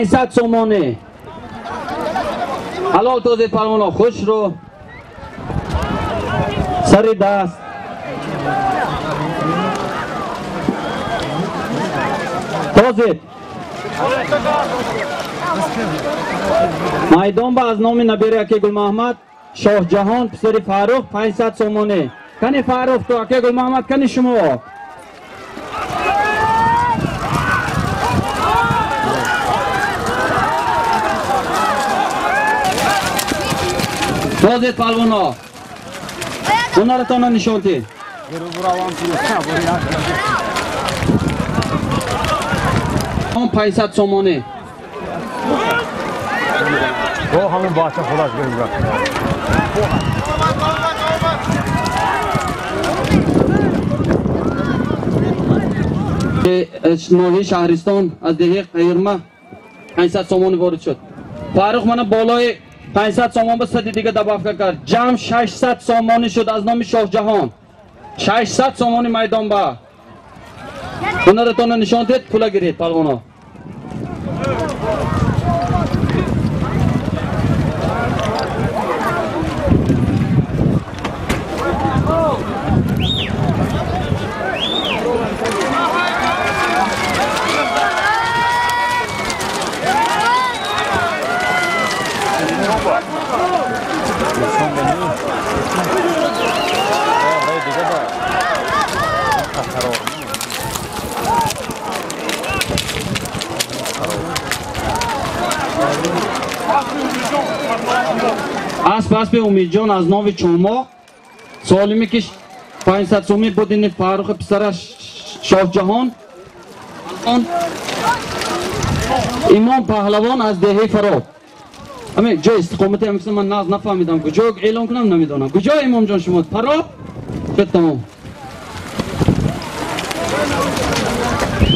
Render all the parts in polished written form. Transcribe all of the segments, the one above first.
500 сомонӣ. Ҳалол тозед палвоно, хушрӯ. Сари даст. Тозед. Майдон ба аз номи набери аке Гулмаҳмад Шоҳҷаҳон писари Фаррух 500 сомонӣ. Кани Фаррух ту аке Гулмаҳмад кани шумо? Тозед палвоно. Ҳунаратонро нишон диҳед. Он 500 сомонӣ. Бо ҳамон бача худаш гирифт. Ноҳияи Шаҳристон аз деҳаи Қайирма 500 сомонӣ ворид шуд. Фаррух мана болои 500 сомон ба сади дига добавка кард. Ҷамъ 600 сомонӣ шуд аз номи Шоҳҷаҳон. 600 сомонӣ майдон ба. Ҳунаратонро нишон диҳед, пула гиред палвоно. Асп аспи Умидҷон аз номи Чӯмоқ солиме ки 500 сомӣ буд, ини Фаррухи писараш Шоҳҷаҳон Имом Паҳлавон аз деҳаи Фароб. Ҳамин ҷои истиқомати ҳамин ман нағз нафаҳмидам, куҷо эълон кунам намедонам. Куҷо Имомҷон шумо? Фароб? Шуд тамом.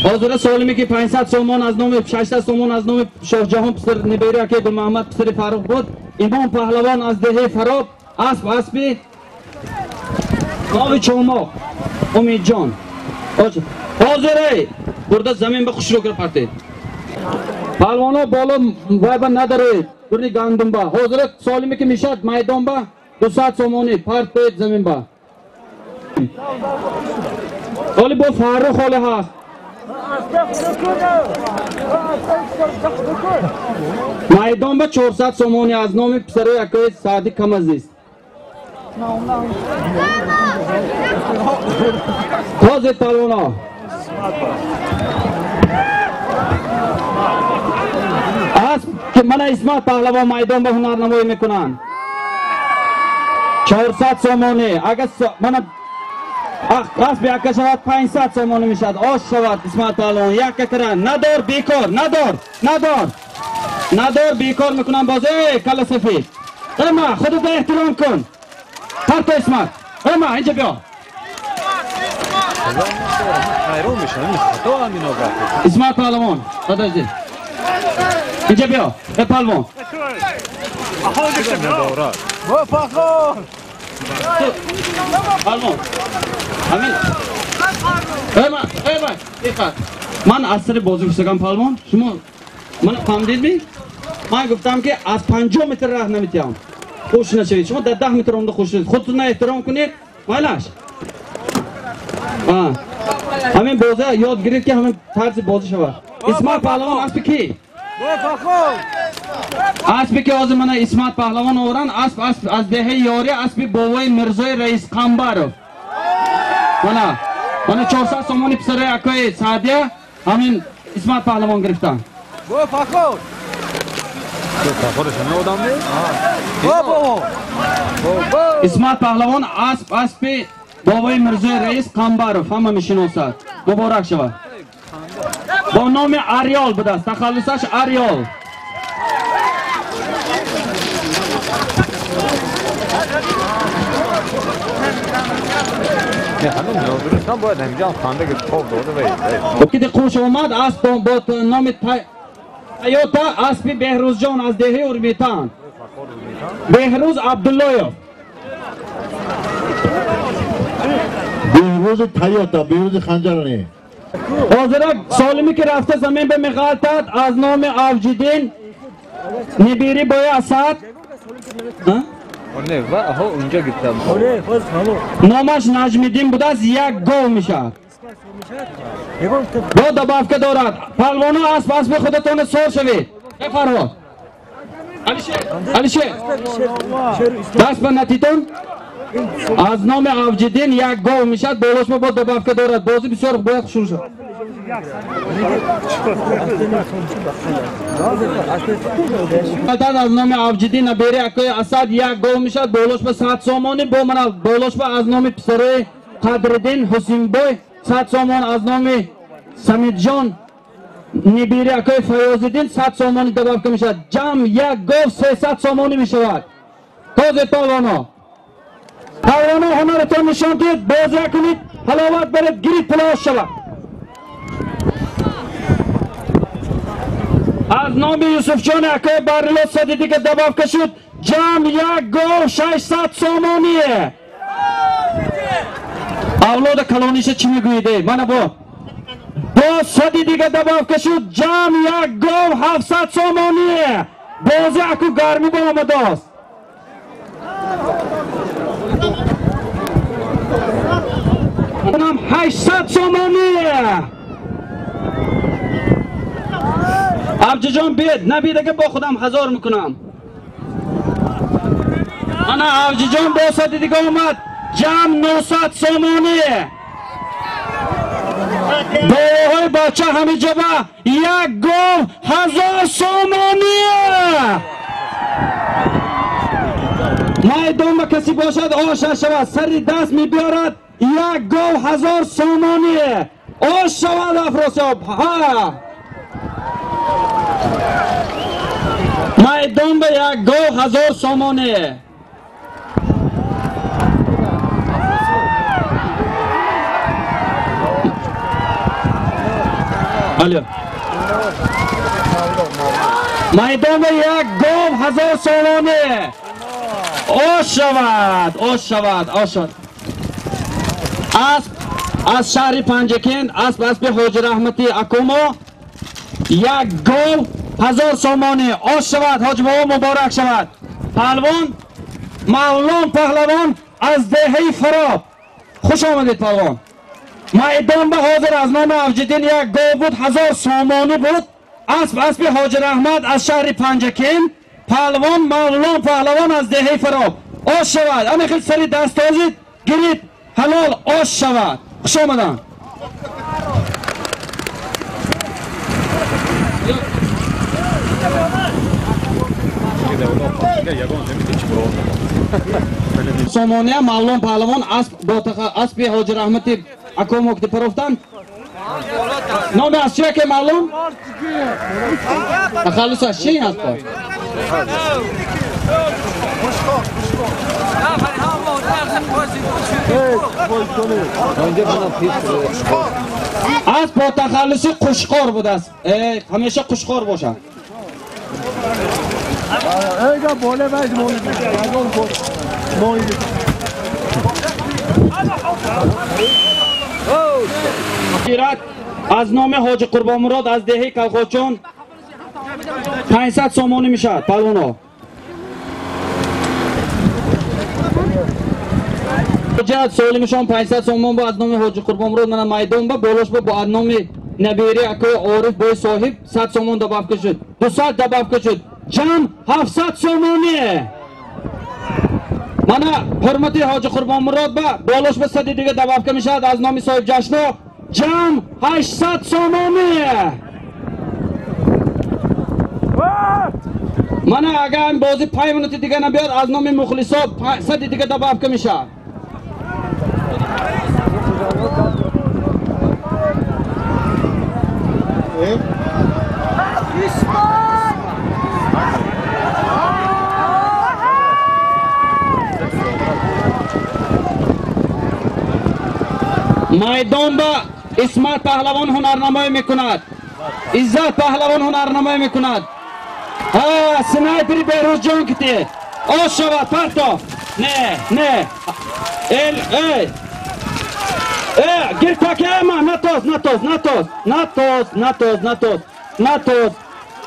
Ҳозира солиме ки 500 сомон аз номи 600 сомон аз номи Шоҳҷаҳон писари набери аке Гулмаҳмад писари Фаррух буд. Имом Паҳлавон аз деҳаи Фароб, асп аспи номи Чӯмоқ Умидҷон. Ҳозире бурда замин ба хушрӯ кира партед. Палвоно боло вайба надаред, бурни гандумба. Ҳозира солиме ки мешад майдонба 200 сомонӣ партед заминба. Ҳоли бо Фаррух ҳоле ҳаст. Майдон ба 400 сомонӣ аз номи писарои акои Саъди Камазист. Тозед палвоно. Асп ки мана Исмат Паҳлавон майдон ба ҳунарнамоӣ мекунанд. 400 сомонӣ. Агар мана асп якка шавад 500 сомонӣ мешавад. Ош шавад Исмат Паҳлавон якка кира. Надор бекор, надор, надор. Надор бекор мекунам боз. Эй кала сафед. Эма худатро эҳтиром кун. Парто Исмат. Эма инҷа биё. Хайрон мешавам, хато ҳамино гап. Исмат Паҳлавон, подожди. Инҷа биё. Э палвон. Бо Фахр. Палвон. Ҳамин. Эма, эма, диққат. Ман аз сари бозӣ гуфтагам палвон, шумо мана фаҳмидедми? Ман гуфтам ки аз 50 метр раҳ наметиҳам. Хуш нашавед. Шумо дар 10 метр омада хуш шавед. Худтонро эҳтиром кунед. Майлаш. Ҳамин боза ёд гиред ки ҳамин тарзи бозӣ шавад. Исмат Паҳлавон аспи ки? Аспи ки ҳозир мана Исмат Паҳлавон оваранд, асп асп аз деҳаи Ёрӣ, аспи бобои Мирзои Раис Қамбаров. Мана, мана 400 сомони писарои акои Саъдия ҳамин Исмат Паҳлавон гирифтанд. Бо Фахр. Исмат Паҳлавон асп аспи бобои Мирзои Раис Қамбаров, ҳама мешиносад. Муборак шавад. Бо номи Ариол будааст, тахаллусаш Ариол. Ки қуш омад асп бо номи Тойота аспи Беҳрӯзҷон аз деҳаи Урметан. Беҳрӯз Абдуллоев. Беҳрӯзи Тойота, Беҳрӯзи Ханҷарани. Ҳозира солими ки рафта замин ба меғалтад аз номи Авҷиддин нибири бои Асад. Номаш Наҷмиддин будааст, як гов мешавад. Бо добавка дорад. Палвоно асп аспи худатона сор шавед. Э Фарҳод. Алишер, Алишер. Даст ба натитон. Аз номи Авҷиддин як гов мешавад, болошма бо добавка дорад. Бозӣ бисёр бояд шурӯъ шавад. Аз номи Авҷиддин набери акои Асад як гов мешавад, болошма 100 сомонӣ, бо мана болошма аз номи писарои Қадриддин Ҳусинбой 100 сомон, аз номи Самидҷон нибири акои Фаёзиддин 100 сомонӣ добавка мешавад. Ҷамъ як гов 300 сомонӣ мешавад. Този палвоно. Палвоно ҳунаратон нишон диҳед, бозӣ кунед, ҳаловат баред, гирид пулош шавад. Аз номи Юсуфҷон акои Баррило сади дига добавка шуд. Ҷамъ як гов 600 сомоние. Авлода калониша чӣ мегӯед? Мана бо сади дига добавка шуд. Ҷамъ як гов 700 сомоние. Бозӣ аку гармӣ ба омадааст. Унам 800 сомоние. Авҷиҷон бед, набидага бо худам 1000 мекунам. Ана Авҷиҷон бо сади дига омад. Ҷамъ 900 сомонӣ. Болоҳои бача ҳамиҷо ба як гов 1000 сомонӣ. Майдон ба касе бошад оша шавад, сари даст мебиёрад як гов 1000 сомонӣ. Ош шавад Афросиёб. Ҳа. Майдон ба як гов 1000 сомонӣ. Алло. Майдон ба як гов 1000 сомонӣ. Ош шавад, ош шавад, ош шавад. Асп аз шаҳри Панҷакент, асп аспи Ҳоҷи Раҳмати Акумо, як гов 1000 сомонӣ. Ош шавад, ҳоҷи бобо муборак шавад. Палвон Мавлон паҳлавон аз деҳаи Фароб. Хуш омадед палвон. Майдон ба ҳозир аз номи Авҷиддин як гов буд, 1000 сомонӣ буд. Асп аспи Ҳоҷи Раҳмат аз шаҳри Панҷакент, палвон Мавлон паҳлавон аз деҳаи Фароб. Ош шавад. Ана хел сари дастозид гирид, ҳалол ош шавад. Хуш омаданд. Сомония Мавлон паҳлавон асп бо аспи Ҳоҷи Раҳмати Акомо ки парофтанд. Номи аз чия ки Мавлон? Тахаллусаш чи аст? Асп бо тахаллуси Қушқор будааст. Ҳамеша Қушқор бошад. Аз номи Ҳоҷи Қурбонмурод аз деҳаи Калхочон 500 сомонӣ мешавад палвоно. Ҳоҷат солимшон 500 сомон бо аз номи Ҳоҷи Қурбонмурод мана майдон ба болош бо аз номи набири акои Ориф бой соҳиб 100 сомон добавка шуд. 200 добавка шуд. Ҷамъ 700 сомонӣ. Мана ҳурмати Ҳоҷи Қурбонмурод ба болош ба 100 дига добавка мешавад аз номи соҳиб ҷашно. Ҷамъ 800 сомонӣ. Мана агар ин бозӣ 5 минути дига набиёд аз номи мухлисо 100 дига добавка мешавад. Майдон ба Исмат паҳлавон ҳунарнамоӣ мекунад. Иззат паҳлавон ҳунарнамоӣ мекунад. Ҳа, снайпери Беҳрӯзҷон ките. Ош шавад, парто. Не, не. Эл, эй. Гир такема, натоз, натоз, натоз, натоз, натоз, натоз, натоз,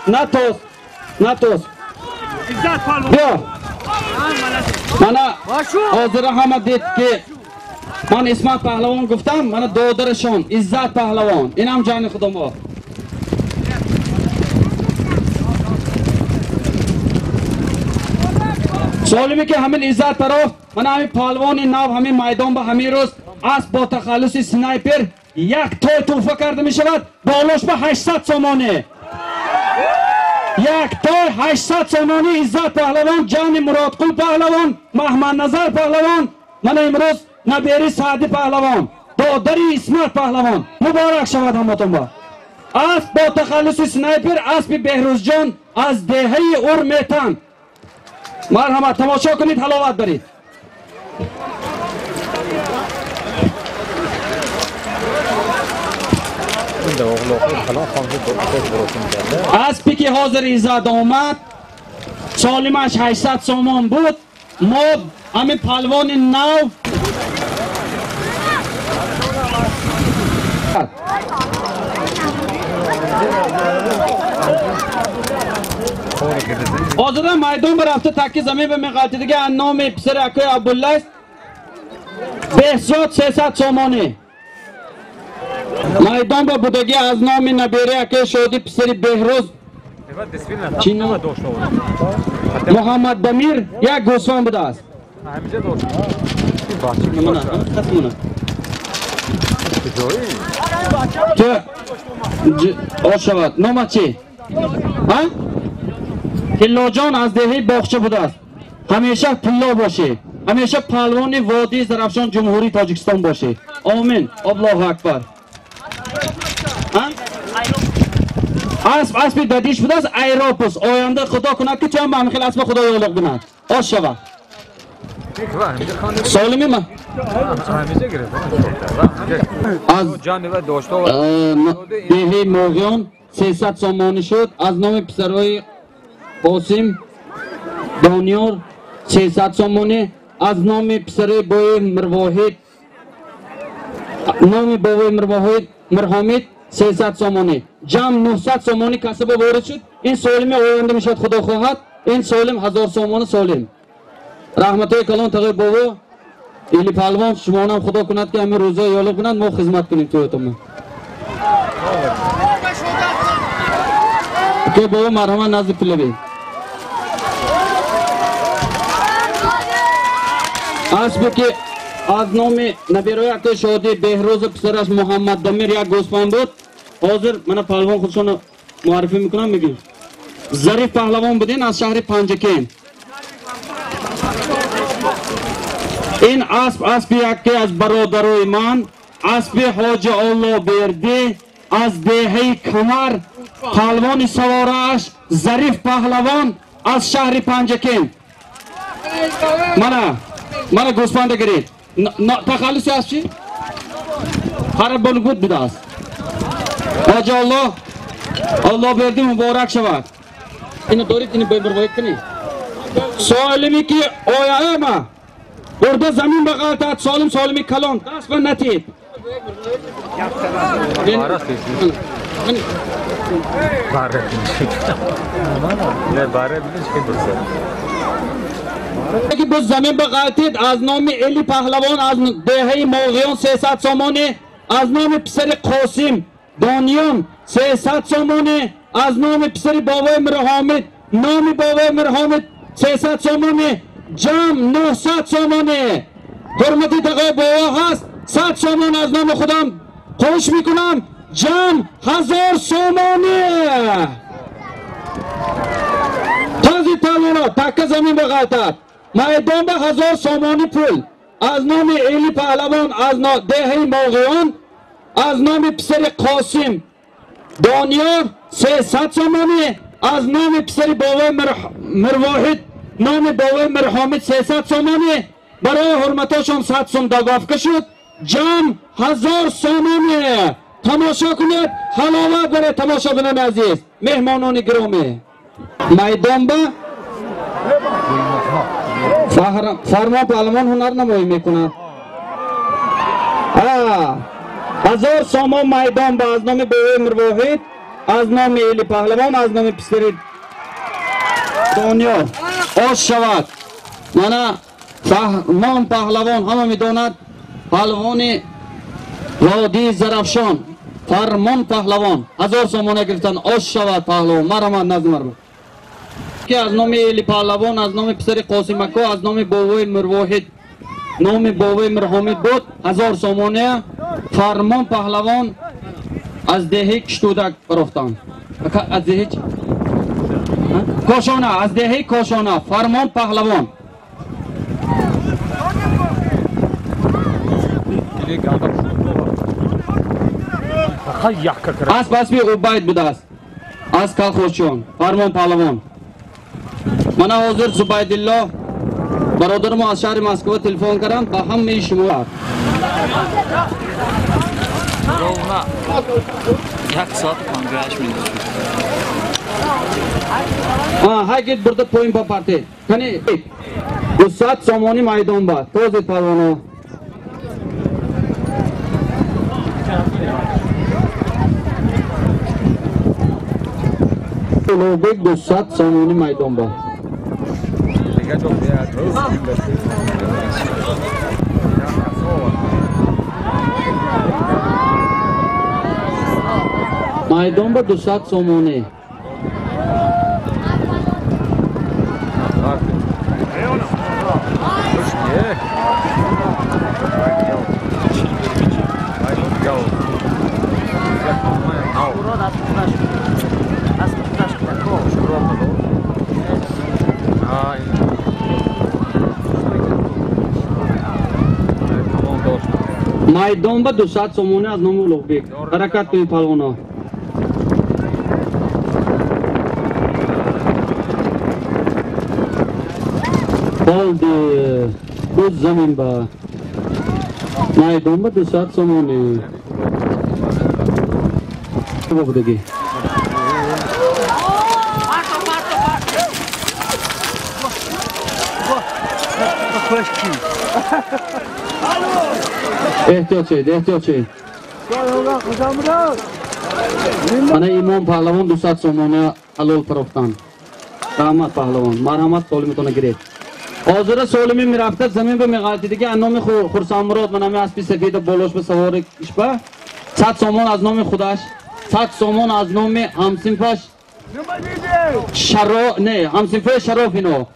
натоз, натоз. Биё. Мана ҳозира ҳама дид ки ман Исмат паҳлавон гуфтам, мана додарашон Иззат паҳлавон. Инам ҷони худомо. Солиме ки ҳамин Иззат тараф, мана ҳамин паҳлавони нав ҳамин майдон ба ҳамин рӯз асп бо тахаллуси снайпер як той туҳфа карда мешавад, болош ба 800 сомонӣ. Як той 800 сомонӣ Иззат паҳлавон, ҷони Муродқул паҳлавон, Маҳмадназар паҳлавон, мана имрӯз набери Саъди паҳлавон, додари Исмат паҳлавон. Муборак шавад ҳаматон ба. Асп бо тахаллуси снайпер аспи Беҳрӯзҷон аз деҳаи Урметан. Марҳамат, тамошо кунед, ҳаловат баред. Аспе ки ҳозир Иззат омад, солимаш 800 сомон буд. Мо ҳамин палвони нав ҳозира майдон ба рафта таки замин ба меғалтидаги аз номи писари акои Абдулласт Беҳзод 300 сомонӣ. Майдон ба будагӣ аз номи набери акои Шоди писари Беҳрӯз Муҳаммад Дамир як гӯсфанд будааст. Ошавад. Номат чӣ? Тиллоҷон аз деҳаи Боғча будааст. Ҳамеша тилло бошӣ. Ҳамеша паҳлавони водии Зарафшон Ҷумҳурии Тоҷикистон бошӣ. Омин. Аллоҳу акбар. Асп аспи дадиш будааст, Айропус. Оянда худо кунад ки ту ҳам ба ҳамин хел аспи худо ёлиқ бинад. Ош шава. Солими ма? Аз деҳаи Моғиён 300 сомонӣ шуд. Аз номи писарои Қосим Дониёр 300 сомонӣ. Аз номи писарои бои Мирвоҳид, номи бобои Мирвоҳид Мирҳомид 300 сомонӣ. Ҷамъ 900 сомонӣ касаба ворид шуд. Ин солими оянда мешавад, худо хоҳад. Ин солим 1000 сомонӣ солим. Раҳматҳои калон тағои бобо Или паҳлавон, шумонам худо кунад ки ҳамин рӯзҳои ёлиқ кунад, мо хизмат кунем туятонма. Ки бобо марҳамат назди пулаби. Аспе ки аз номи набераи акои Шоди Беҳрӯзу писараш Муҳаммад Дамир як гӯсфанд буд. Ҳозир мана паҳлавон худшонро муаррифӣ мекунам, мегӯям. Зариф паҳлавон будин аз шаҳри Панҷакент. Ин асп аспи яке аз бародарои ман, аспи Ҳоҷи Оллобердӣ аз деҳаи Камар, паҳлавони саворааш Зариф паҳлавон аз шаҳри Панҷакент. Мана, мана гӯсфанда гиред. Тахаллуси асп чӣ? Ҳарабонгуд будааст. Ҳоҷи Оллобердӣ муборак шавад. Ино дорид, ино бемирвоид кунед. Солиме ки ояама бурда замин ба ғалтад, солим солими калон, даст ба натид. Ки боз замин ба ғалтид аз номи Эли паҳлавон аз деҳаи Моғиён 300 сомонӣ, аз номи писари Қосим Дониён 300 сомонӣ, аз номи писари бобои Мирҳомид, номи бобои Мирҳомид 300 сомонӣ, ҷамъ 900 сомонӣ. Ҳурмати тағои бобо ҳаст, 100 сомон аз номи худам қӯш мекунам, ҷамъ 1000 сомонӣ. Този паҳлавонро такка замин бағалтад. Майдон ба 1000 сомонӣ пул аз номи Эли паҳлавон аз деҳаи Моғиён, аз номи писари Қосим Дониёр 300 сомонӣ, аз номи писари бобои Мирвоҳид, номи бобои Мирҳомид 300 сомонӣ. Барои ҳурматошон 100 сом добавка шуд, ҷамъ 1000 сомонӣ. Тамошо кунед, ҳаловат баред тамошобинони азиз, меҳмонони гиромӣ. Майдон ба Фармон паҳлавон ҳунарнамоӣ мекунад. 1000 сомон майдон ба аз номи бобои Мирвоҳид, аз номи Эли Паҳлавон, аз номи писари Дониёр. Ош шавад. Мана Фармон Паҳлавон ҳама медонад, паҳлавони водии Зарафшон. Фармон Паҳлавон 1000 сомона гирифтан. Ош шавад паҳлавон. Марҳамат назди марҳамат. Ки аз номи Эли Паҳлавон, аз номи писари Қосимако, аз номи бобои Мирвоҳид, номи бобои Мирҳомид буд, 1000 сомона Фармон Паҳлавон аз деҳи Киштудак барофтанд. Аз деҳи Кошона, аз деҳи Кошона Фармон Паҳлавон. Асп аспи Убайд будааст, аз колхозчиён Фармон Паҳлавон. Мана ҳозир Зубайдилло бародари мо аз шаҳри Москва телефон кардам ба ҳамаи шумо. 1 соат 58 минут. Ҳайгит бурда поин ба парте. Кани 200 сомонӣ майдон ба. Тозед палвоно. Улуғбек 200 сомонӣ майдон ба. Майдон ба 200 сомонӣ. Майдон ба 200 сомонӣ аз номи Улуғбек. Ҳаракат кунед палвоно. Болди буд замин ба майдон ба 200 сомонӣ. Будагӣ. Эҳтиёт шавед, эҳтиёт шавед. Мана Имом Паҳлавон 200 сомона ҳалол фарохтанд. Раҳмат паҳлавон, марҳамат солиматона гиред. Ҳозира солими мерафта замин ба меғалтидиги аз номи Хурсандмурод, мана ҳамин аспи сафеда болош ба савори ишба 100 сомон аз номи худаш, 100 сомон аз номи ҳамсинфаш не, ҳамсинфои Шароф ино.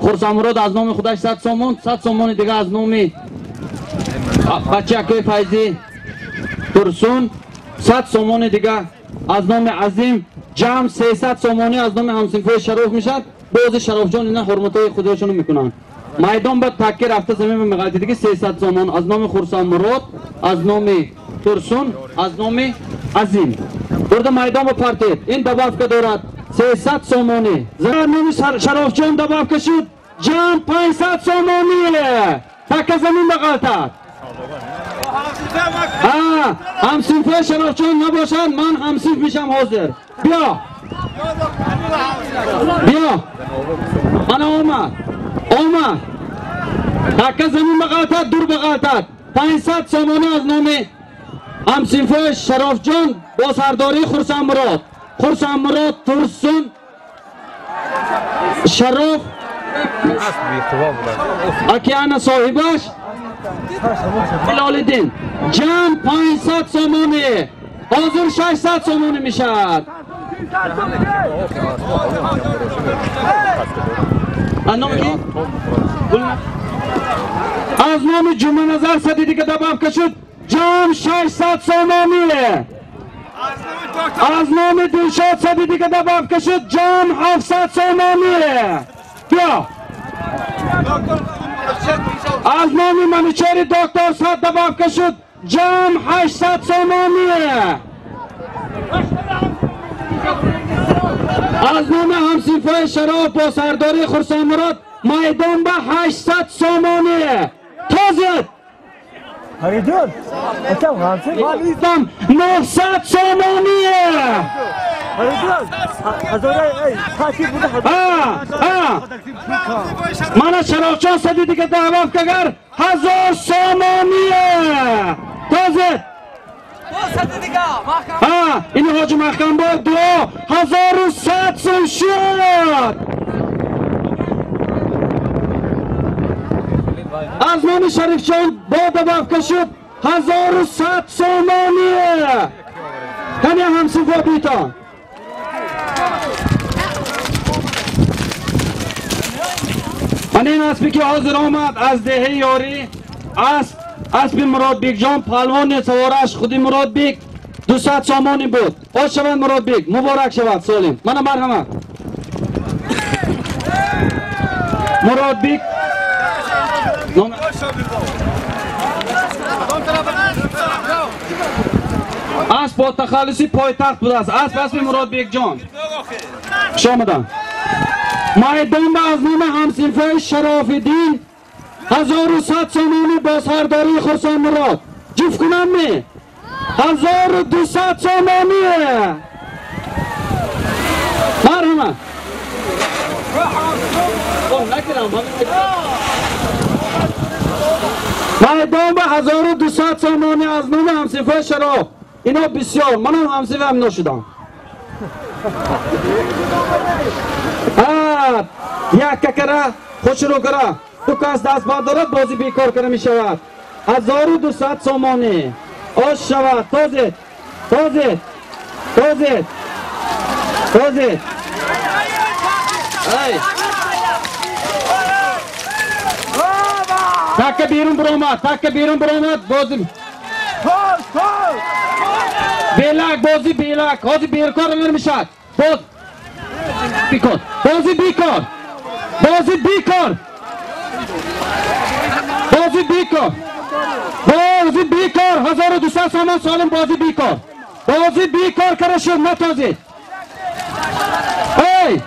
Хурсандмурод аз номи худаш 100 сомон, 100 сомони дига аз номи бачакои Файзӣ Турсун, 100 сомони дига аз номи Азим, ҷамъ 300 сомонӣ аз номи ҳамсинфои Шароф мешавад. Бози Шарофҷон ина ҳурматҳои худашонро мекунанд. Майдон ба такки рафта замин ба меғалтидиги 300 сомон аз номи Хурсандмурод, аз номи Турсун, аз номи Азим. Бурда майдон ба партед. Ин добавка дорад 300 сомонӣ. Номи Шарофҷон добавка шуд, ҷамъ 500 сомонӣ. Такка замин ба ғалтад. Ҳамсинфои Шарофҷон набошад, ман ҳамсинф мешам ҳозир. Биё. Биё. Мана омад. Омад. Такка замин ба ғалтад, дур ба ғалтад. 500 сомонӣ аз номи ҳамсинфои Шарофҷон бо сардории Хурсандмурод. Хурсандмурод, Турсун, Шароф, океана соҳибаш Ҳилолиддин. Ҷамъ 500 сомонӣ. Ҳозир 600 сомонӣ мешавад. Аз номи Ҷумъаназар сади дига добавка шуд, ҷамъ 600 сомонӣ. Аз номи Дилшод сади дига добавка шуд, ҷамъ 700 сомонӣ. Биё. Аз номи Манучери доктор 100 добавка шуд, ҷамъ 800 сомонӣ. Аз номи ҳамсинфои Шароф бо сардории Хурсандмурод майдон ба 800 сомонӣ. Тозед. 900 сомонӣ. Мана Шарофҷон сади дига добавка гар 1000 сомонӣ. Тозед. Ин ҳоҷи Маҳкамбой 2100 сом шуд. Аз номи Шарифҷон бодабафка шуд 1100 сомонӣ. Кане ҳамсинфо битон. Ман ин аспе ки ҳозир омад аз деҳаи Ёрӣ, асп аспи Муродбекҷон палвони савораш худи Муродбек 200 сомонӣ буд. Ош шавад Муродбек, муборак шавад солим. Мана марҳамат. Муродбек асп бо тахаллуси пойтахт будааст. Асп аспи Муродбекҷон. Хуш омаданд. Майдон ба аз номи ҳамсинфои Шарофиддин 1100 сомонӣ бо сардарии Хурсанд Мурод. Ҷуфт кунам ми? 1200 сомонӣ. Марҳамат. Майдон ба 1200 сомонӣ аз номи ҳамсинфои Шароф. Ино бисёр, манам ҳамсинф ҳамино шудам. Як какара хушрӯ кара ду кас даст бардорад бозӣ бекор кара мешавад. 1200 сомонӣ. Ош шавад. Тозед, тозед, тозед, тозед. Ай такка берун биромад, такка берун биромад. Бозӣ белак, бозӣ белак. Ҳозир беркор намешавад. Боз бекор, бозӣ бекор, бозӣ бекор, бозӣ бекор, бозӣ бекор. 1200 сомон солим. Бозӣ бекор, бозӣ бекор кара шуд. Натозед. Эй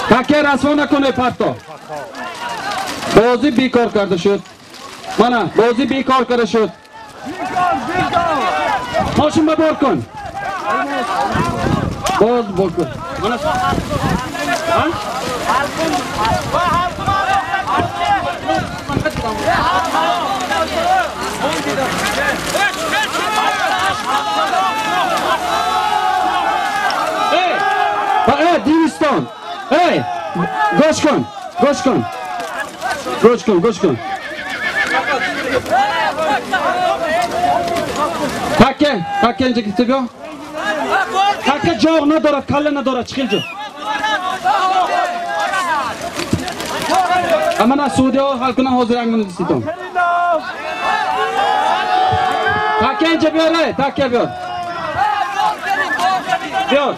такя расво накунед парто. Бозӣ бекор карда шуд. Мана бозӣ бекор карда шуд. Мошин ба бор кун. Боз бор кун. Мана эй, эй, Динистон. Эй, гӯш кун, гӯш кун. Гӯш кун, гӯш кун. Такке, такке инҷа гифта биё. Такке ҷоғ надорад, калла надорад, чӣ хел ҷо? Амана судиҳо ҳал кунам ҳозир як минут иститон. Такке инҷа биёр, эй, такке биёр. Биёр.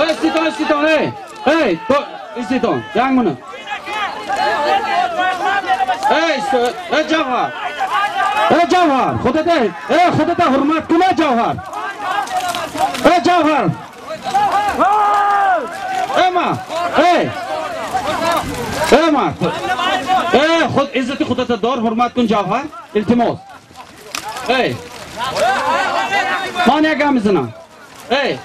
Эй, иститон, иститон, эй, эй, иститон, як минут. Эй, эй, Ҷавҳар, эй, Ҷавҳар, худата, эй, худата ҳурмат кун, эй, Ҷавҳар, эй, Ҷавҳар, эй, ма, эй, эй, ма, эй, худ иззати худата дор, ҳурмат кун, Ҷавҳар, илтимос. Эй, ман як гап мезанам. Эй,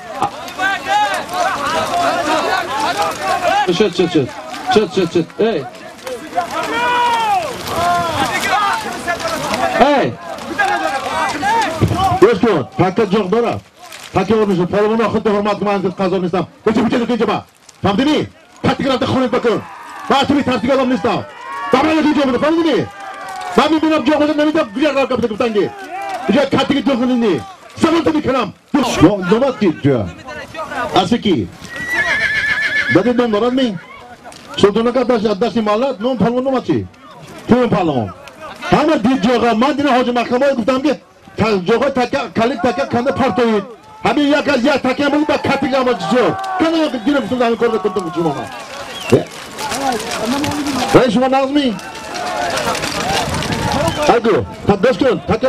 шуд, шуд, шуд, шуд, шуд, шуд. Эй, эй, гӯш кун, такка ҷоғ дорад. Такка ҳурмат, полвонро худ ҳурмат кун, ман қазо нестам. Буча, буча, буча, ба. Фаҳмидӣ? Каттик рафта хонит бакун. Ман туи тарсига одам нестам. Дамрана ки ҷоғ буда, фаҳмидӣ? Ман мебинам ҷоғ буда, намедонам куҷо рафта гуфта гуфтанги. Куҷо каттики ҷоғ нини. Саволто мекунам. Номат ки ҷо? Аси ки? Дади ном дорад ми? Султонака дашти маллат, ном палвон номат чи? Ту палвон. Ҳама дид ҷоға, ман дина ҳоҷи Маҳкамбой гуфтам ки ҷоға така, калит така канда партоид. Ҳамин як аз як така буд ба катик ама ҷо. Канда дина гуфтам ҳамин корро кардам шумо. Эй шумо нағзми? Агу, гӯш кун, така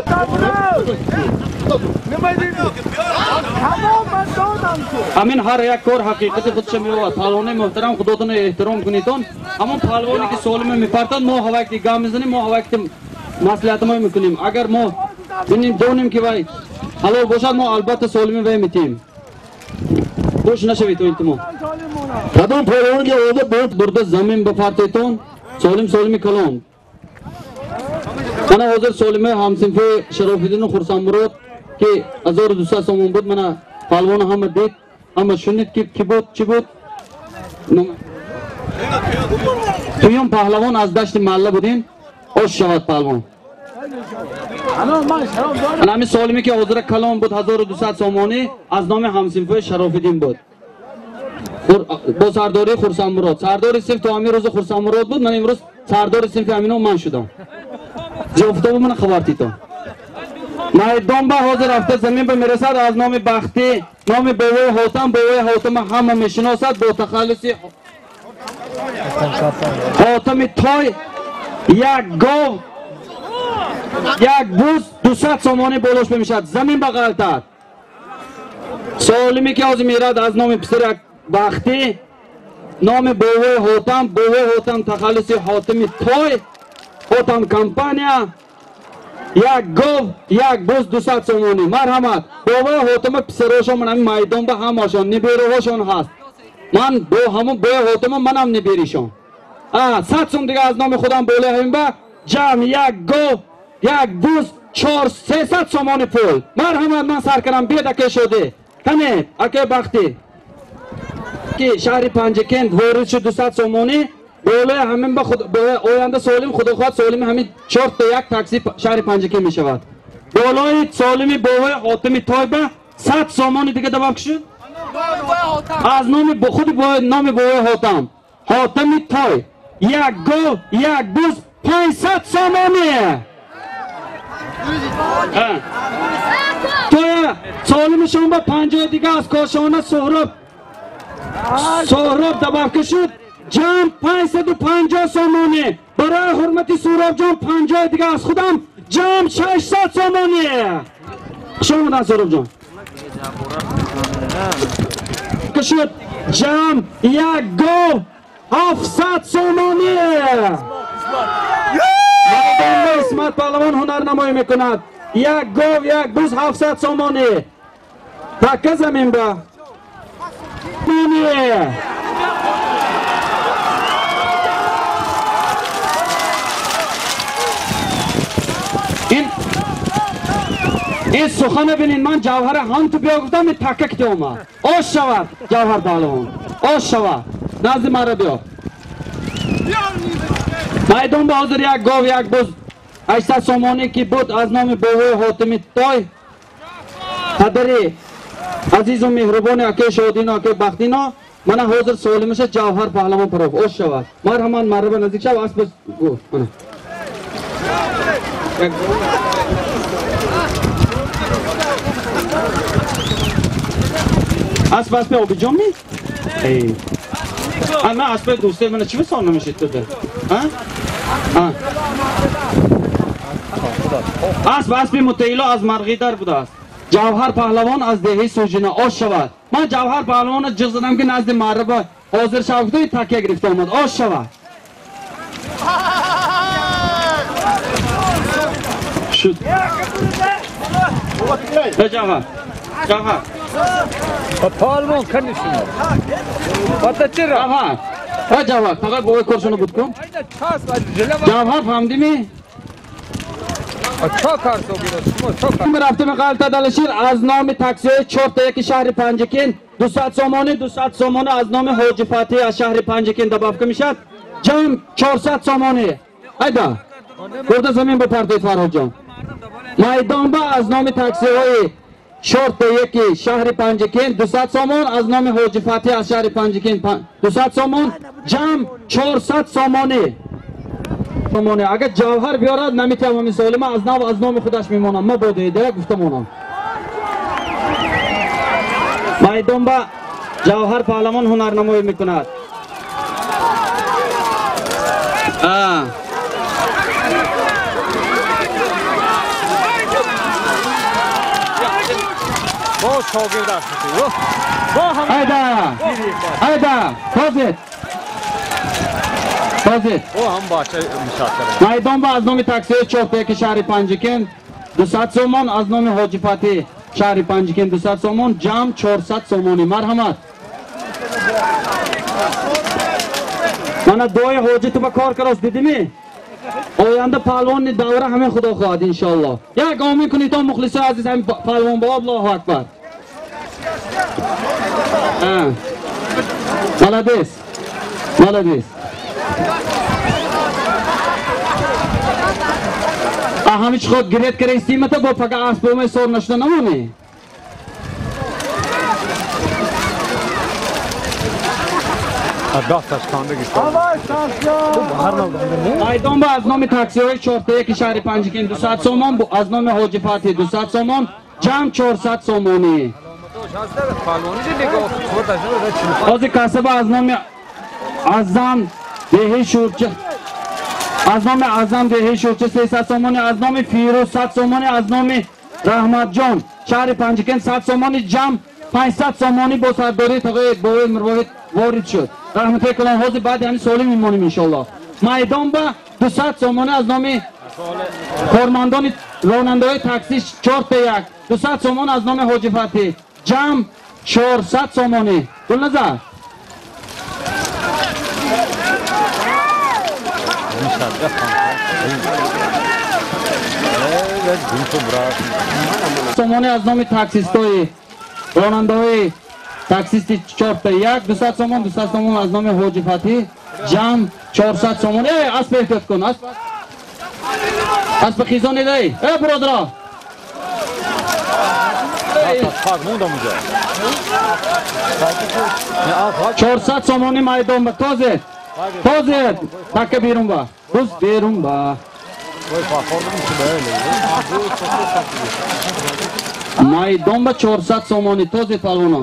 ҳамин ҳар як кор ҳақиқати худша меёбад. Палвони муҳтарам, худотонро эҳтиром кунедон. Ҳамон палвоне ки солиме мепартад, мо ҳавакти гап мезанем, мо ҳавакти маслиҳатмо мекунем. Агар мо бинем, донем ки вай ҳалол бошад, мо албатта солими вай метиҳем. Бош нашавед, илтимос. Кадом палвон ки овода бурда замин ба партетон, солим солими калон. Мана ҳозир солимаи ҳамсинфи Шарофиддину Хурсандмурод ки 1200 сомон буд, мана палвона ҳама дид, ҳама шунид ки ки буд, чӣ буд. Дуюм паҳлавон аз дашти маҳалла будин, ош шавад паҳлавон. Ана ҳамин солиме ки ҳозира калон буд, 1200 сомонӣ аз номи ҳамсинфи Шарофиддин буд. Бо сардории Хурсандмурод. Сардори синф то ҳамин рӯзи Хурсандмурод буд, ман имрӯз сардори синфи ҳамино ман шудам. Зиёфтобу мана хабар тито. Майдон ба ҳозир рафта замин ба мерасад аз номи Бахтӣ, номи бобои Ҳотам, бобои Ҳотама ҳама мешиносад бо тахаллуси Ҳотами Той, як гов, як буз, 200 сомонӣ болош мешавад. Замин ба ғалтад. Солиме ки ҳозир мерад аз номи писари Бахтӣ, номи бобои Ҳотам, бобои Ҳотам тахаллуси Ҳотами Той, Ҳотам компания, як гов, як буз, 200 сомонӣ. Марҳамат. Бобои Ҳотама писарошон ман ҳамин майдон ба ҳамашон нибераҳошон ҳаст. Ман бо ҳамон бобои Ҳотама манам ниберишон. 100 сом дига аз номи худам болои ҳамин ба ҷамъ як гов, як буз, 300 сомонӣ пул. Марҳамат, ман сар кардам. Биёд акаи Шодӣ. Канед, акаи Бахтӣ. Ки шаҳри Панҷакент ворид шуд 200 сомонӣ болои ҳамин ба худ оянда солим худо хоҳад солими ҳамин 4 та 1 такси шаҳри Панҷакент мешавад. Болои солими бобои Ҳотами Тойба 100 сомонӣ дига давом шуд. Аз номи худи номи бобои Ҳотам, Ҳотами Той, як гов, як буз, 500 сомонӣ. Тоя солимишон ба 50 дига аз кошона Соҳроб добавка шуд, ҷамъ 550 сомонӣ. Барои ҳурмати Суҳробҷон 50 дига аз худам, ҷамъ 600 сомонӣ. Хуш омадан Суҳробҷон. Шуд ҷамъ як гов, 700 сомонӣ. Майдонда Исмат паҳлавон ҳунарнамоӣ мекунад. Як гов, як буз, 700 сомонӣ. Такка замин ба. Ин сухана бинин, ман ҷавҳара ҳам ту биё гуфтам, ин такка кити омад. Ош шавад ҷавҳар паҳлавон, ош шавад, назди мара биё. Майдон ба ҳозир як гов, як буз, 800 сомонӣ ки буд аз номи бобои Ҳотими Той, падари азизу меҳрубони акаи Шодино, акаи Бахтино, мана ҳозир солимаша ҷавҳар паҳлавон паров. Ош шавад. Марҳамат, марҳаба, наздик шав, асп мана. Асп аспи Обиҷон ми? Эй. Ман аспи дӯсте мана чӣ сон намешид туда? Асп аспи Мутаило аз Марғидар будааст. Ҷавҳар паҳлавон аз деҳаи Суҷина. Ош шавад. Ман ҷавҳар паҳлавонро ҷиғ задам ки назди марраба ҳозир шав гуфта, такя гирифта омад. Ош шавад. Шуд. Ҷавҳар. Ҷавҳар. Паҳлавон канишин. Бата чира? Ҷавҳар. Ҷавҳар, фақат бобои коршоно буд кун. Ҷавҳар фаҳмидӣ ми? Рафтем ғалта Далишир аз номи таксиҳои 4 та 1 шаҳри Панҷакент 200 сомонӣ, 200 сомонӣ аз номи Ҳоҷи Фатҳ аз шаҳри Панҷакент добавка мешавад. Ҷамъ 400 сомонӣ. Айда. Бурда замин ба партоед Фарҳодҷон. Майдон ба аз номи таксиҳои 4 та 1 шаҳри Панҷакент 200 сомон, аз номи Ҳоҷи Фатҳ аз шаҳри Панҷакент 200 сомон, ҷамъ 400 сомонӣ. Агар ҷавҳар биёрад наметавонам ҳамин солима аз нав аз номи худаш мемонам. Ма бодоида гуфта монам. Майдон ба ҷавҳар паҳлавон ҳунарнамоӣ мекунад. Айда! Айда! Тозед! Тозед! Майдон ба аз номи таксиҳои 4 та 1 шаҳри Панҷакент 200 сомон, аз номи Ҳоҷи Фатҳ шаҳри Панҷакент 200 сомон, ҷамъ 400 сомонӣ. Марҳамат. Мана дуои ҳоҷи ту ба кор карост, дидими? Оянда паҳлавони давра ҳамин худо хоҳад иншоаллоҳ. Як омин кунед то мухлисои азиз ҳамин паҳлавон бо Аллоҳу акбар. Молодец. Молодец. Ҳамин чӣ ход гирет кара истимата бо пага асбомаи сор нашуда намонӣ. Майдон ба аз номи таксиҳои 4-1 шаҳри Панҷакент 200 сомон, аз номи Ҳоҷи Фатҳи 200 сомон, ҷамъ 400 сомонӣ. Ҳозир касаба аз номи Азам деҳи Шурча, аз номи Азам деҳи Шурча 300 сомонӣ, аз номи Фирӯз 100 сомонӣ, аз номи Раҳматҷон шаҳри Панҷакент 100 сомонӣ, ҷамъ 500 сомонӣ бо сардории тағои Бовои Мирвоҳид ворид шуд. Раҳматои калон. Ҳозир баъди ҳамин солим мемонем иншоаллоҳ. Майдон ба 200 сомонӣ аз номи кормандони ронандаҳои такси 4-1, 200 сомон аз номи Ҳоҷи Фатҳӣ, ҷамъ 400 сомонӣ. Гулназар сомонӣ аз номи таксистои ронандаҳои таксисти 4-1, 200 сомон, 200 сомон аз номи Ҳоҷи Фатҳӣ, ҷамъ 400 сомон. Э, асп эҳтиёт кун, асп асп хизон идай. Э, бародаро. 400 сомонӣ майдон ба тозе. Тозе, такка берун ба. Буз берун ба. Майдон ба 400 сомонӣ тозе палвоно.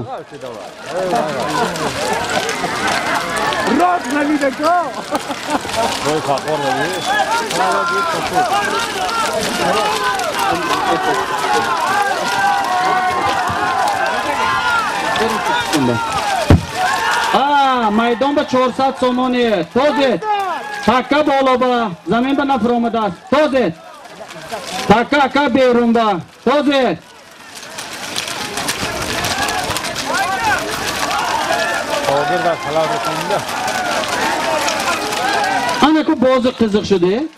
Майдон ба 400 сомонӣ тозе. Такка боло ба замин ба нафаромадааст. Тозе. Такка ака берун ба. Тозе. Ана ку бози қизиқ шуди.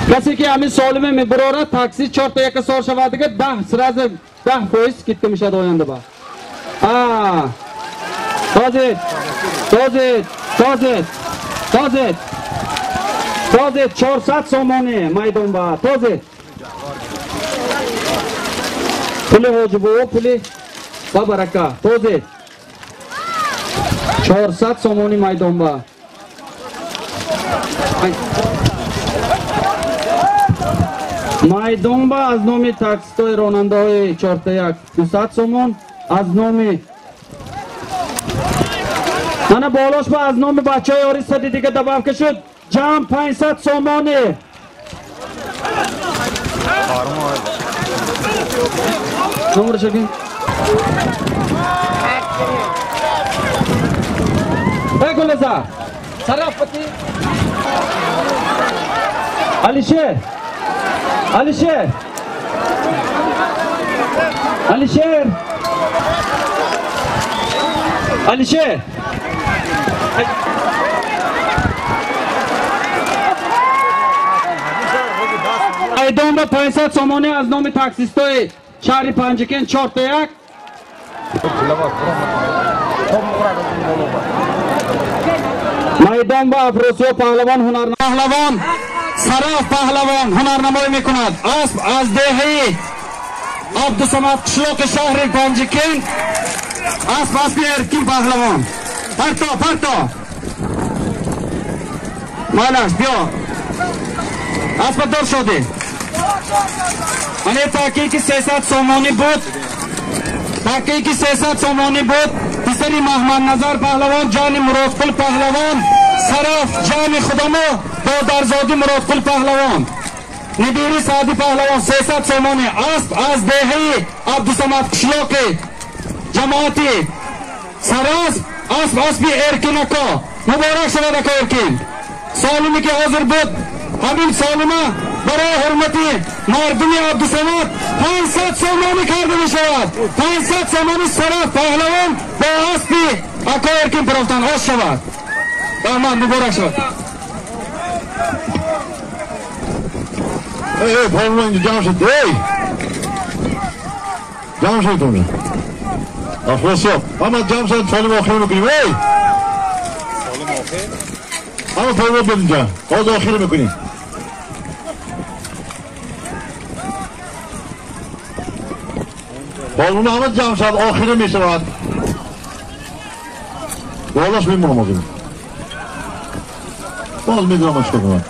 Касе ки ҳамин солиме мебарорад, такси 4-1 сор шавад дига 10 сразу 10% скидка мешавад оянда ба. Тозе, тозе, тозе, тозе. Тозе 400 сомонӣ майдон ба. Тозе. Пули ҳоҷи бобо, пули ба барака. Тозе. 400 сомонӣ майдон ба. Майдон ба аз номи таксистои ронандаҳои 4-1 200 сомон, аз номи мана болош ба аз номи бачаҳои ори сади дига добавка шуд, ҷамъ 500 сомонӣ. Номераш бин. Эй Гулназар, Сарафпати Алишер, Алишер, Алишер, Алишер. Майдон ба 500 сомонӣ аз номи таксистои шаҳри Панҷакент 4-1. Майдон ба Афросиё паҳлавон ҳунарнамоӣ паҳлавон Сараф паҳлавон ҳунарнамоӣ мекунад. Асп аз деҳаи Абдусамад қишлоқи шаҳри Панҷакент. Асп аспи Эркин паҳлавон. Парто, парто. Малаш, биё. Аспа дор шудӣ. Мане таке ки 300 сомонӣ буд. Таке ки 300 сомонӣ буд. Писари Маҳмадназар паҳлавон, ҷони Муродқул паҳлавон, Сараф ҷони худамо Додарзоди Муродқул паҳлавон, набири Саъди паҳлавон 300 сомонӣ. Асп аз деҳаи Абдусамад қишлоқи ҷамоати Сарасп, асп аспи Эркин ако. Муборак шавад ако Эркин. Солиме ки ҳозир буд ҳамин солима барои ҳурмати мардуми Абдусамад 500 сомонӣ карда мешавад. 500 сомонӣ сараф паҳлавон бо аспи акои Эркин пирофтан ош шавад. Раҳмат, муборак шавад. Эй, паҳлавон инҷо ҷамъ шуд. Эй! Ҷамъ шуд онҷо. Афросиёб. Ҳама ҷамъ шуд, солим охир мекунем. Эй! Солим охир? Ҳама паҳлавон биёд инҷо. Ҳозир охир мекунем. Паҳлавон ҳама ҷамъ шуд, охир мешавад. Болаш мемонам ҳозир. Боз медонам чикор кунам.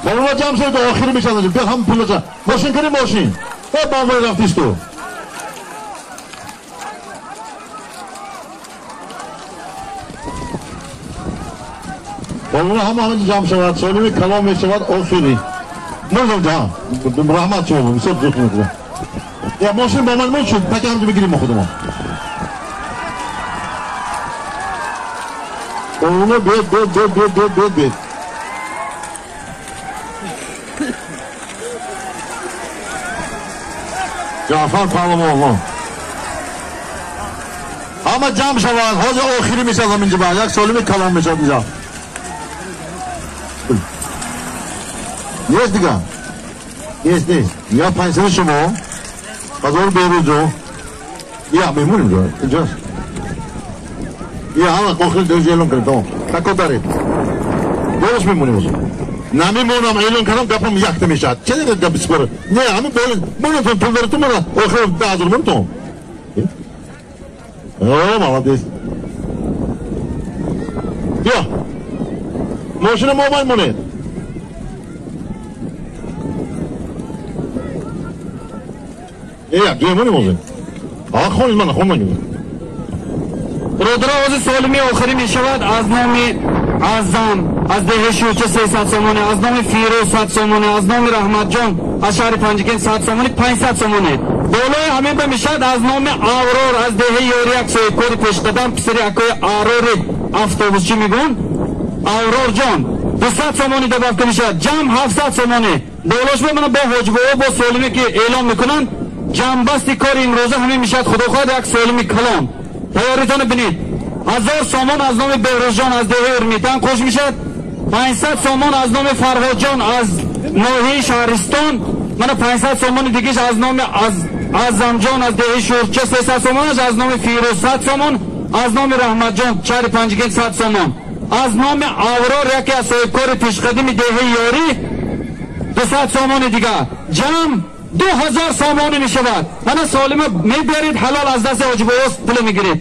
Паҳлавон ҷамъ шуд, охир мешавад. Биё ҳама пулаша. Мошин кунем, мошин. О, бамбой рафтиш ту. Паҳлавон ҳама ҳама ҷамъ шавад, солими калом мешавад, охири. Мозам ҷамъ. Раҳмат шумо, бисёр зуд мекунам. Я мошин бо ман мон шуд, паки ҳамҷо бигирем мо худамон. Паҳлавон бед, бед, бед, бед, бед, бед, бед. Ҷаъфар паҳлавон. Ҳама ҷамъ шавад, ҳозир охири мешавад ҳаминҷо ба як солими калом мешавад инҷо. Нест дига? Нест, нест. Я 500 шумо, 1000 Беҳрӯзҷон. Я мемонем ҷо, инҷост. Я ҳама охири дӯзи эълон кардем, тамом. Тако даред. Болош мемонем ҳозир. Намемонам, эълон кардам, гапам якта мешавад. Че дигар гап бисёр? Не, ҳамин боло монатон пул доред, мана охир 10000 монтон. О, молодец. Биё. Мошина мо ман монед. Э, дуя монем ҳозир. А, хонед мана, хон ман. Бародарон, ҳозир солими охирӣ мешавад аз номи Аъзам аз деҳаи Шӯрча 300 сомонӣ, аз номи Фирӯз 100 сомонӣ, аз номи Раҳматҷон аз шаҳри Панҷакент 100 сомонӣ, 500 сомонӣ. Болои ҳамин ба мешавад аз номи Аврор аз деҳаи Ёрияк соҳибкори пешқадам писари акои Арори автобусчӣ мегӯн Аврорҷон 200 сомонӣ добавка мешавад, ҷамъ 700 сомонӣ. Болош ба мана бо ҳоҷибобо бо солиме ки эълон мекунанд, ҷамъбасти кори имрӯза ҳамин мешавад. Худо хоҳад як солими калон. Тайёритонро бинед. 1000 сомон аз номи Беҳрӯзҷон аз деҳаи Урмитан қош мешавад, 500 сомон аз номи Фарҳодҷон аз ноҳияи Шаҳристон, мана 500 сомони дигаш аз номи Аъзамҷон аз деҳаи Шӯрча 300 сомонаш, аз номи Фирӯз 100 сомон, аз номи Раҳматҷон шаҳри Панҷакент 100 сомон, аз номи Аврор яке аз соҳибкори пешқадими деҳаи Ёрӣ 200 сомони дигар. Ҷамъ 2000 сомонӣ мешавад. Мана солима мебаред, ҳалол аз дасти ҳоҷибобо пул мегиред.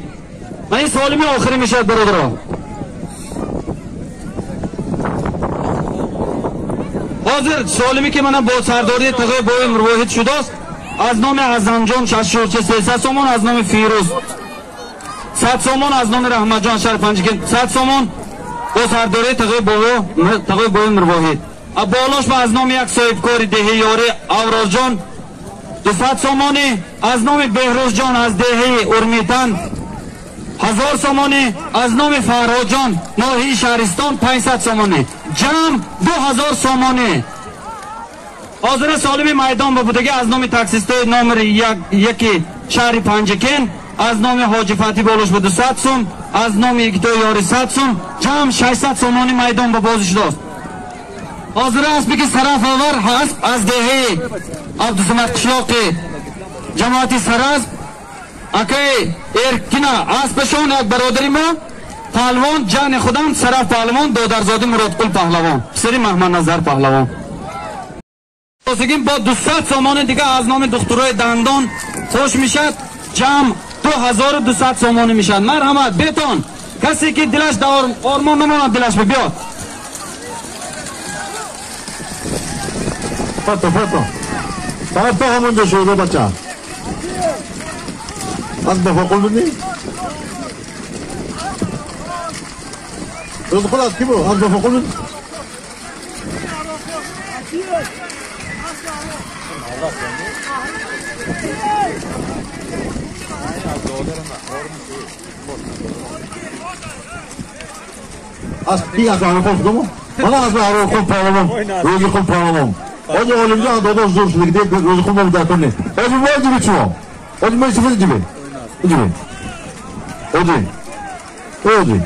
Ман ин солими охирӣ мешавад бародарон. Ҳозир солими ки мана бо сардории тағои бои Мурвоҳид шудааст, аз номи Аъзамҷон Шашшӯрча 300 сомон, аз номи Фирӯз 100 сомон, аз номи Раҳматҷон шаҳри Панҷакент 100 сомон бо сардории тағои бои Мурвоҳид. Болош ба аз номи як соҳибкори деҳаи Ёрӣ Аврорҷон 200 сомонӣ, аз номи Беҳрӯзҷон аз деҳаи Урмитан 1000 сомонӣ, аз номи Фарҳодҷон ноҳияи Шаҳристон 500 сомонӣ. Ҷамъ 2000 сомонӣ. Ҳозира солими майдон ба будагӣ аз номи таксистои номери 1 шаҳри Панҷакент, аз номи Ҳоҷи Фатҳи болош ба 200 сум, аз номи Йигитои Ёрӣ 100 сум, ҷамъ 600 сомонӣ майдон ба бозӣ шудааст. Ҳозира аспе ки сарафовар ҳаст аз деҳаи Абдусамад қишлоқи ҷамоати Сарасп акаи Эркина аспашон як бародари мо паҳлавон ҷани худам Сараф паҳлавон, додарзоди Муродқул паҳлавон, писари Маҳмадназар паҳлавон. Бозигин бо 200 сомони дига аз номи духтурои дандон хуш мешавад, ҷамъ 2200 сомонӣ мешавад. Марҳамат, бетон касе ки дилаш дар ормон намонад, дилаш биёд. Фато, фато. Фато ҳамонҷо шуда бача. Аз бафақул будӣ? Рӯз худат ки буд? Аз бафақул будӣ? Аз ки аз бафақул будам? Мана аз Ароқум паҳлавон, Рӯзиқум паҳлавон. Ҳоҷи Олимҷон додош зур шуда, ки Рӯзиқум мо дар кор нест. Ҳоҷи мо ҷиби шумо. Ҳоҷи мо истифода ҷиби. Ҷиби. Ҳоҷи. Ҳоҷи.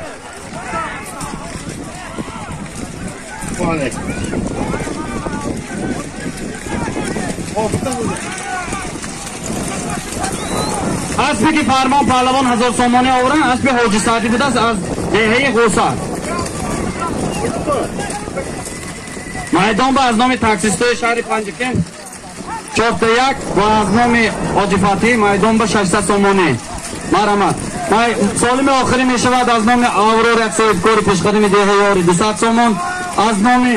Аспе ки Фармон паҳлавон 1000 сомонӣ оваранд, аспи Ҳоҷи Саъдӣ будааст аз деҳаи Ғусар. Майдон ба аз номи таксистои шаҳри Панҷакент 4-1 ва аз номи Ҳоҷи Фатҳӣ майдон ба 600 сомонӣ. Марҳамат. Солими охирӣ мешавад аз номи Аврор як соҳибкори пешқадами деҳаи Ёри 200 сомон, аз номи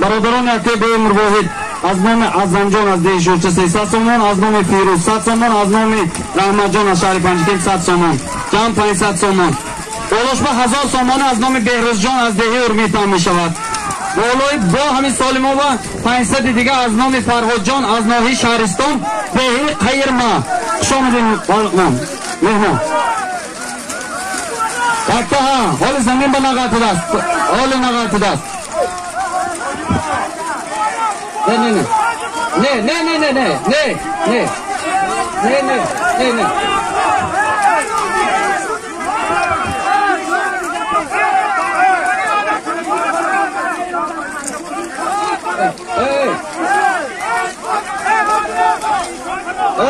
бародарони акаи Беумрвоҳид аз номи Азамҷон аз деҳи Шӯрча 300 сомон, аз номи Фирӯз 100 сомон, аз номи Раҳматҷон аз шаҳри Панҷакент 100 сомон, ҷамъ 500 сомон. Болошба 1000 сомон аз номи Беҳрӯзҷон аз деҳи Урмитан мешавад. Болои бо ҳамин солимова 500 дига аз номи Фарҳодҷон аз ноҳияи Шаҳристон деҳи Қайирма. Хуш омадед меҳмон. Такта ҳа, ҳоли замин ба нағалтидааст. Ҳоли нағалтидааст. Не, не, не. Не, не, не, не, не, не, не. Не, не, не, не. Эй!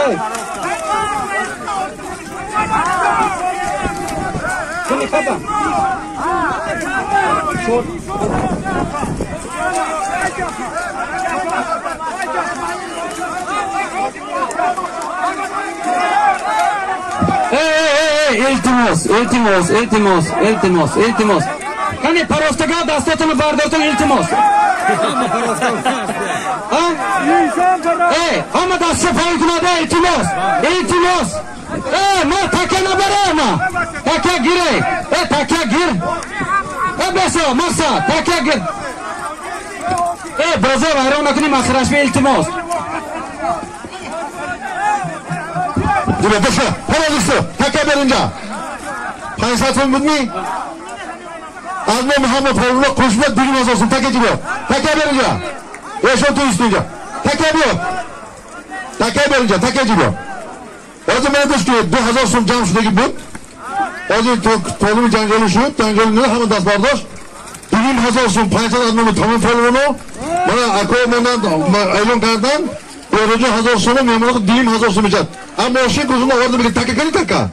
Эй! Кини қаба? Чор. Эй, эй, илтимос, илтимос, илтимос, илтимос, илтимос. Кани парофтага дастотонро бардортон, илтимос. Эй, ҳама дастшо поин кунад, илтимос, илтимос. Эй, ма такя набаре, ма. Такя гире. Эй, такя гир. Эй, бесо, мақсад, такя гир. Эй, бозор вайрон накунем, ахирашми, илтимос. Ҷиба, душа, ҳама душа, такя бер инҷа. 500 сом будми? Аз номи ҳама паҳлавонҳо қӯшма 2000 сом, такя ҷиба. Такя бер инҷа. Эшон ту ист инҷа. Такя биё. Такя бер инҷа, такя ҷиба. Ҳозир мана гӯш кунед, 2000 сом ҷамъ шудагӣ буд. Ҳозир толими ҷанҷолӣ шуд, ҷанҷоли не, ҳама даст бардошт. 2000 сом 500 аз номи тамоми паҳлавонҳо. Мана акои монанд эълон карданд. Беҳрӯҷон 1000 сом, меҳмонҳо 2000 сом мешавад. Аммо мошин гузунда оварда мегӯяд, такя кани така?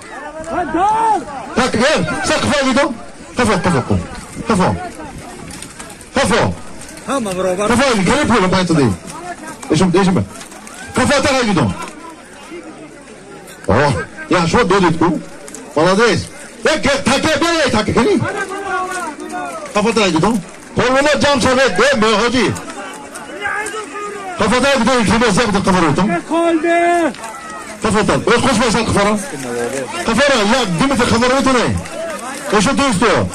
Така, са қафо гидо? Қафо, қафо, қафо. Қафо. Ҳама баробар. Қафо, кани пул 500. Эшум, эшум. Қафо така гидо. О, я шумо додед ку? Молодец. Як такя бер, такя кани? Қафо така гидо. Пулуно ҷамъ шавед, э, меҳоҷи. Қафо така гидо, илтимос, як дақиқа бароятон. Қафотан. Ой, хуш бошад қафара. Қафара, як 2 метр қафара метавонӣ. Эшон ту исто.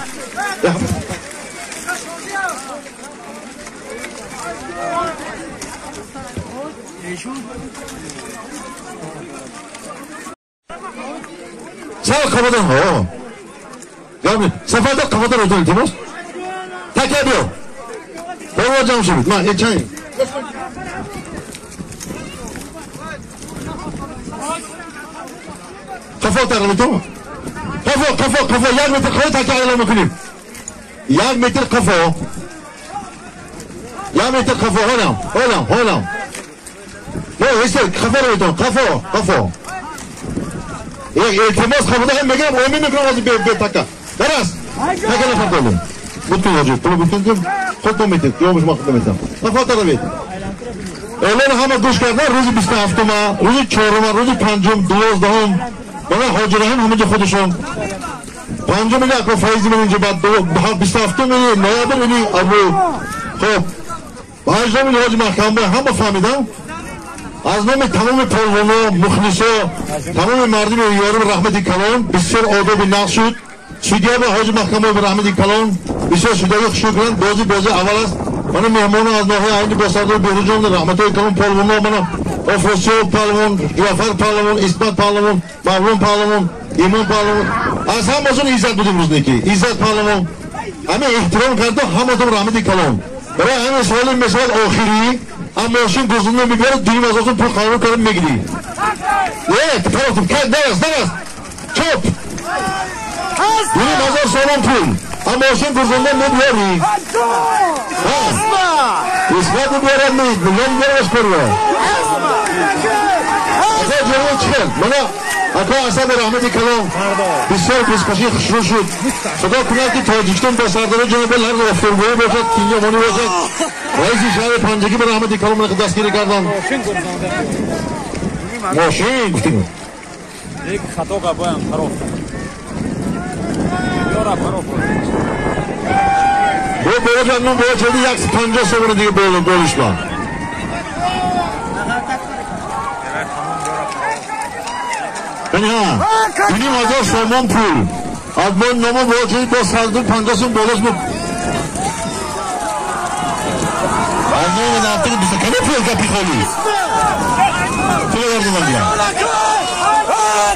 Сал қафадан, о. Гамни, сафарда қафадан o'tang, iltimos. Taka биё. Бобо ҷамъ шавед. Ман, э чай. Қафо тағлитон. Қафо, қафо, қафо, 1 метр қафо такя эълон мекунем. 1 метр қафо. 1 метр қафо, ҳолам, ҳолам, ҳолам. Не, истед, қафо равитон, қафо, қафо. Илтимос, қафода ҳам мегирам, омин мекунам ҳозир бе така. Дарас. Така нафар дорем. Бутун ҳоҷи, пуло бутун ки худтон метед, ё шумо худтон метам. Қафо таравед. Эълон ҳама гӯш кардан, рӯзи 27-ма, рӯзи 4-ма, рӯзи 5-ум, 12-ум. Мана Ҳоҷи Раҳим ҳамаҷо худашон. 5-ум ини ако Файзи ман инҷо, баъд 27-ум ини ноябр ини Абу. Хоб. 8-ум ини Ҳоҷи Маҳкамбай, ҳама фаҳмидам. Аз номи тамоми полвоно, мухлисо, тамоми мардуми ёрим раҳмати калон, бисёр одоби нақш шуд. Судья ба Ҳоҷи Маҳкамбай раҳмати калон, бисёр судьяги хушрӯ карданд, бозӣ бозӣ аввал аст. Мана меҳмоно аз ноҳияи Айни бо сардори Беҳрӯзҷон раҳматҳои калон, полвоно, мана Офросиёб паҳлавон, Ҷафар паҳлавон, Исмат паҳлавон, Мавлон паҳлавон, Имон паҳлавон. Аз ҳамашон Иззат будем рӯзнеки. Иззат паҳлавон. Ҳама эҳтиром карду ҳаматон раҳмати калон. Барои ҳамин солим мешавад охирӣ, ам мошин гузунда мебарад, 2500 сом пул қабул карда мегирӣ. Э, кай дарас, дарас. Чоп. 2500 сомон пул. Ам мошин гузунда мебарӣ. Исмат мебарад, ман мебараш корва. Ака ҷавон чиқар. Мана ака Асад раҳмати калон. Бисёр пешкаши хушрӯ шуд. Худо кунад ки Тоҷикистон ба сардори ҷаноби ҳар рафторгӯӣ бошад, кинёмонӣ бошад. Раиси шаҳри Панҷакӣ ба раҳмати калон дастгирӣ карданд. Мошин гуфтем. Як хато гапоям хароф. Ёра хароф. Бо бояд ну бояд 150 сомон дига болиш ба. Яъне 2500 сомон пул. Аз мо номо бояд бо 150 сом болиш бо. Аз номи нафтаги биса кани пул гапи холи. Пул дардуман дия.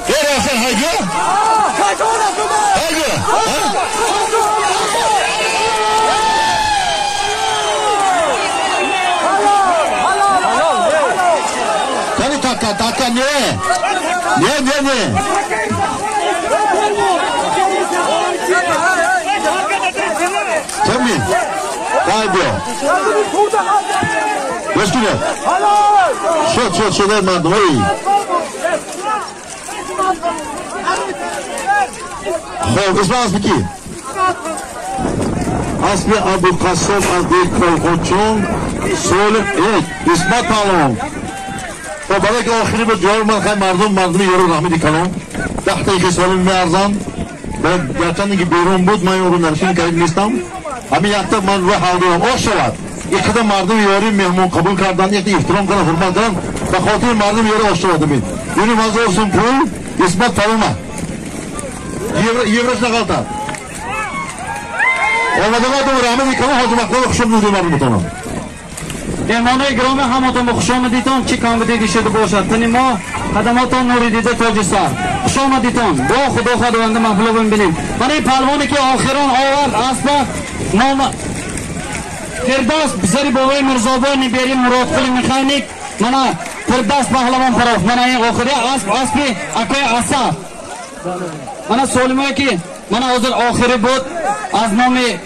Э, рафтан ҳайга? Ҳайга? Кани така, така, не. Не, не, не. Чамин? Дай биё. Гӯш кунед. Шуд, шуд, шуд, эй мардум, эй. Хоб, исми аспи ки? Аспи Абуқассоб аз деҳи Колхочон, соли Исмат паҳлавон. Хоб, барои ки охири буд ҷавоби ман хай мардум, мардуми ёру раҳмати калон. 10 дақиқа солим меарзанд. Гарчанде ки берун буд, ман ёру наршин карим нестам. Ҳамин якта ман рӯ ҳав дорам. Ош шавад. Иқадар мардуми ёри меҳмон қабул кардан, якта эҳтиром кардан, ҳурмат кардан, ба хотири мардуми ёри ош шавад. 2500 сом пул, Исмат паҳлавон. Еврош нағалтад. Омадаготон раҳмати калон, ҳоҷи Маҳмудов хуш омадед мардумтонам. Меҳмонои гиромӣ ҳаматон хуш омадитон, чӣ камбудӣ шуда бошад. Тини мо хадамотон нури дида тоҷи сар. Хуш омадитон. Бо Худо Худованда маҳлуб бинем. Мана ин паҳлавоне ки охирон овард аспа ном Фирдавс писари бобои Мирзобой нибери Муродқули механик. Мана Фирдавс паҳлавон пароф. Мана ин охири асп аспи акои Асад. Мана солимое ки мана ҳозир охири буд аз номи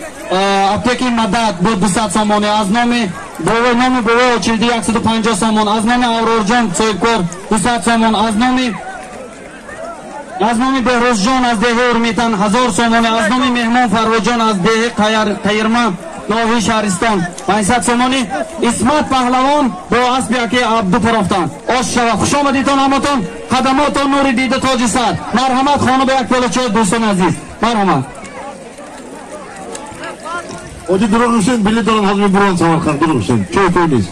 аптеки Мадад буд 200 сомонӣ, аз номи бобои номи бобои Очилди 150 сомон, аз номи Аврорҷон соҳибкор 200 сомон, аз номи Беҳрӯзҷон аз деҳаи Урмитан 1000 сомонӣ, аз номи меҳмон Фарвоҷон аз деҳаи Қайирма ноҳияи Шаҳристон 500 сомонӣ. Исмат паҳлавон бо аспи акаи Абду парофтанд. Ош шава. Хуш омадитон ҳаматон. Хадамотон нури дида тоҷи сар. Марҳамат хона ба як пиёла чой дӯстони азиз. Марҳамат. Оҷи дурӯғ гуфтен, билет дорам ҳозир мебурам Самарқанд, дурӯғ гуфтен. Чой пой нест.